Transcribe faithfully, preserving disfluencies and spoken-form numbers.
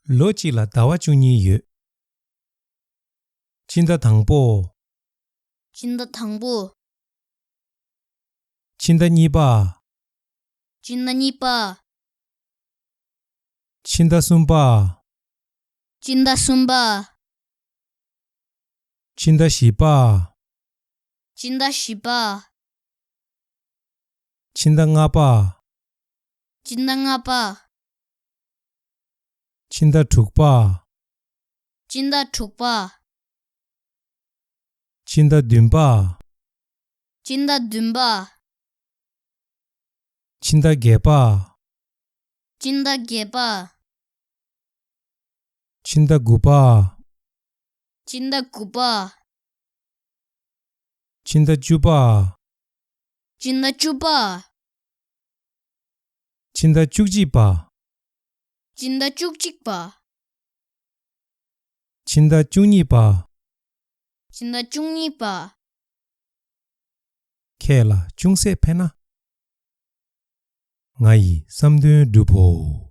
ལོ་གཅིག་ལ་ཟླ་བ་བཅུ་གཉིས་ཡོད། སྤྱི་ཟླ་དང་པོ། སྤྱི་ཟླ་དང་པོ། སྤྱི་ཟླ་གཉིས་པ། སྤྱི་ཟླ་གཉིས་པ། སྤྱི་ཟླ་གསུམ་པ། སྤྱི་ཟླ་གསུམ་པ། སྤྱི་ཟླ་བཞི་པ། སྤྱི་ཟླ་བཞི་པ། སྤྱི་ཟླ་ལྔ་པ། སྤྱི་ཟླ་ལྔ་པ། སྤྱི་ཟླ་དྲུག་པ། སྤྱི་ཟླ་དྲུག་པ། སྤྱི་ཟླ་བདུན་པ། སྤྱི་ཟླ་བདུན་པ། སྤྱི་ཟླ་བརྒྱད་པ། སྤྱི་ཟླ་བརྒྱད་པ། སྤྱི་ཟླ་དགུ་པ། སྤྱི་ཟླ་དགུ་པ། སྤྱི་ཟླ་བཅུ་པ། སྤྱི་ཟླ་བཅུ་པ། སྤྱི་ཟླ་བཅུ་གཅིག་པ། སྤྱི་ཟླ་བཅུ་གཅིག་པ། སྤྱི་ཟླ་བཅུ་གཉིས་པ། སྤྱི་ཟླ་བཅུ་གཉིས་པ། ཁྱེད་ལ་ཅུང་ཟད་ཕན་ན། ང་ཡི་བསམ་དོན་འགྲུབ་བོ།